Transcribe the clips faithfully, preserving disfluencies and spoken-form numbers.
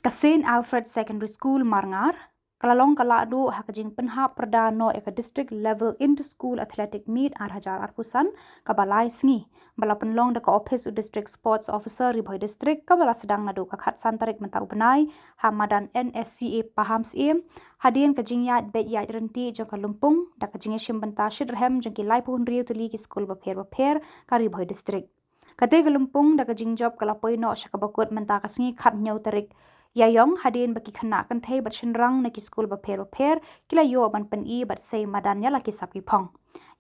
Ka Saint Alfred Secondary School Marngar ka la long ka lahduh ha ka jingpynhap pyrda noh ïa ka District Level Inter-School Athletic Meet ar hajar arphew san kaba lai sngi, ba la pynlong da ka ophis u District Sports Officer Ri Bhoi District, kaba la sdang naduh ka khatsan tarik mynta u bnai ha madan N S C A Pahamsyiem, hadien ka jingïaid beit ïaid ryntih jong ka lympung da ka jingïashim bynta shitrhem jong ki laiphew hynriew tylli ki skul bapher bapher ka Ri Bhoi District. Kata ka lympung da ka jingjop ka la poi noh sha kaba kut mynta ka sngi khathynñiew tarik Ïaiong, hadien ba ki khynnah kynthei bad shynrang na ki skul bapher bapher ki la ïoh ban pyni bad sei madan ïa la ki sap ki phong.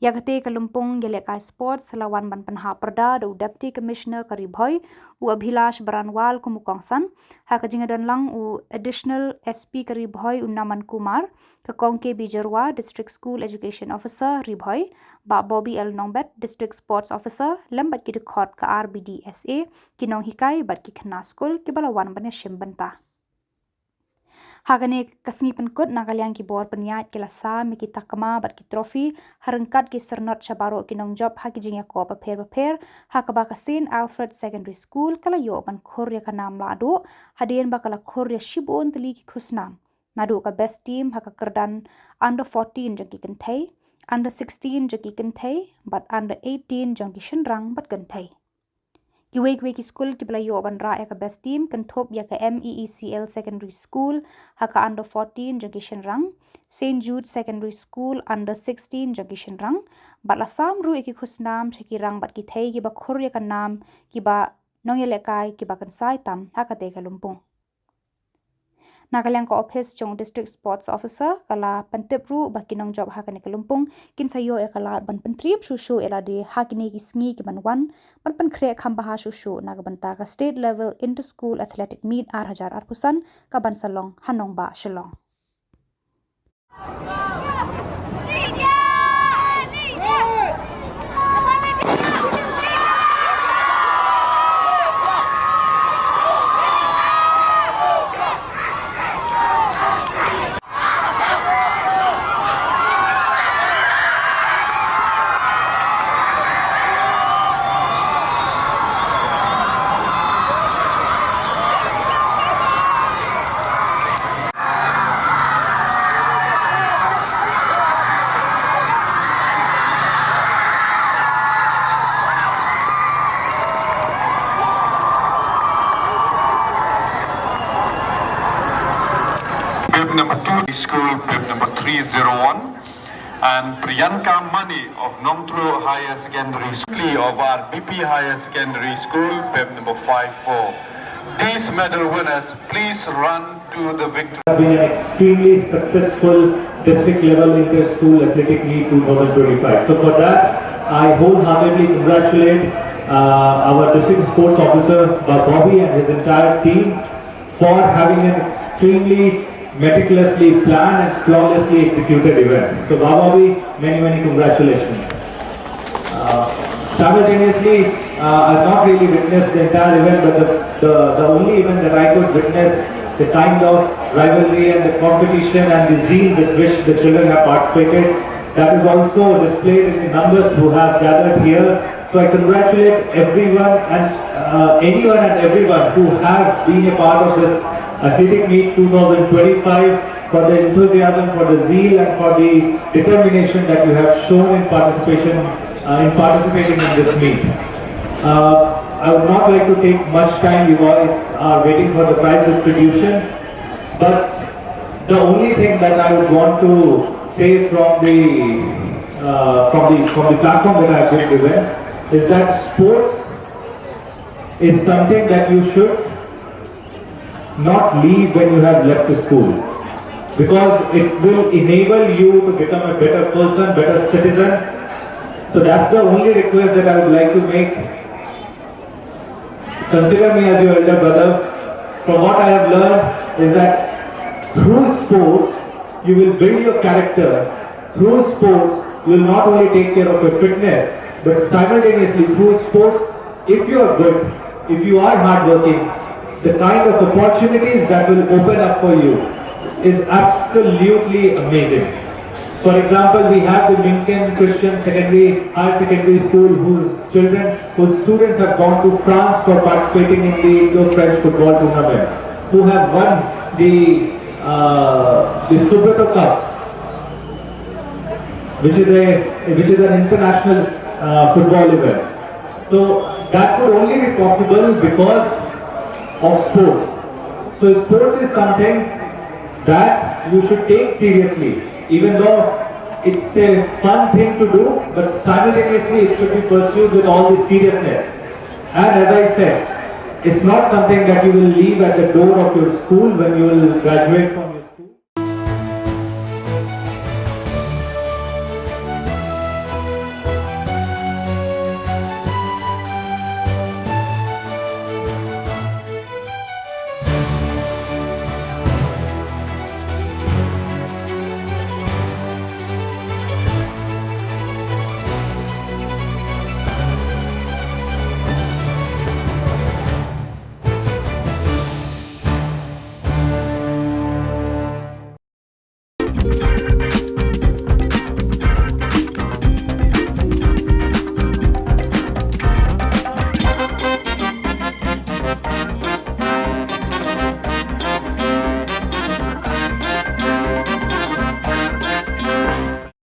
Ïa kata ka lympung ïalehkai sports la wan ban pynhap pyrda da u Deputy Commissioner ka Ri Bhoi, u Abhilash Baranwal kum u kongsan, ha ka jingïadon lang u Additional S P ka Ri Bhoi, u Naman Kumar, ka Kong K B Jyrwa, District School Education Officer Ri Bhoi, Bah Bobby L Nongbet, District Sports Officer, lem bad ki dkhot ka R B D S A, ki nonghikai bad ki khynnah skul kiba la wan ban ïashim bynta. Ha kane ka sngi pynkut, na ka liang ki bor pynïaid ki la sam ïa ki takma bad ki trophy ha ryngkat ki syrnod sha baroh ki nongjop ha ki jingïakop bapher bapher, ha kaba ka Saint Alfred Secondary School ka la ïoh ban khur ïa ka nam lahduh, hadien ba ka la khur ïa shibun tylli ki khusnam, naduh ka best team ha ka kyrdan under fourteen jong ki kynthei, under sixteen jong ki kynthei bad under eighteen jong ki shynrang bad kynthei. Kiwei kiwei ki skul kiba la ïoh ban rah ïa ka best team kynthup ïa ka M E E C L Secondary School ha ka under fourteen jong ki shynrang, Saint Jude Secondary School under sixteen jong ki shynrang, bad la sam ruh ïa ki khusnam sha ki rang bad ki thei kiba khur ïa ka nam ki nongïalehkai kiba kynsai tam ha kata ka lympung. Na ka liang ka ophis jong u District Sports Officer ka la pyntip ruh ba ki nongjop ha kane ka lympung kin sa ïoh ïa ka lad ban pyntriem shuh shuh ïa lade ha kine ki sngi ki ban wan, ban pynkhreh kham bha shuh shuh na ka bynta ka State Level Inter-School Athletic Meet ar hajar arphew san ka ban sa long ha nongbah Shillong. Bib number two, school bib number three zero one, and Priyanka Mani of Nongtluh Higher Secondary School, of our B P Higher Secondary School, bib number five four. These medal winners, please run to the victory. Has been an extremely successful district level inter-school athletic meet two thousand twenty-five. So for that, I wholeheartedly congratulate uh, our district sports officer, Bah Bobby, and his entire team for having an extremely meticulously planned and flawlessly executed event. So, Bah Bobby, many, many congratulations. Uh, simultaneously, uh, I've not really witnessed the entire event, but the, the, the only event that I could witness, the kind of rivalry and the competition and the zeal with which the children have participated, that is also displayed in the numbers who have gathered here. So I congratulate everyone and uh, anyone and everyone who have been a part of this athletic meet two thousand twenty-five for the enthusiasm, for the zeal, and for the determination that you have shown in participation uh, in participating in this meet. Uh, I would not like to take much time. You guys are waiting for the prize distribution, but the only thing that I would want to say from the uh, from the from the platform that I have been given is that sports is something that you should not leave when you have left the school, because it will enable you to become a better person, better citizen. So that's the only request that I would like to make. Consider me as your elder brother. From what I have learned is that through sports, you will build your character. Through sports, you will not only take care of your fitness, but simultaneously through sports, if you are good, if you are hardworking, the kind of opportunities that will open up for you is absolutely amazing. For example, we have the Minkin Christian Secondary, Higher Secondary School, whose children, whose students have gone to France for participating in the Indo-French football tournament. who have won the uh, the Subrata Cup, which is a which is an international uh, football event. So that could only be possible because of sports. So sports is something that you should take seriously, even though it's a fun thing to do, but simultaneously it should be pursued with all the seriousness. And as I said, it's not something that you will leave at the door of your school when you will graduate from your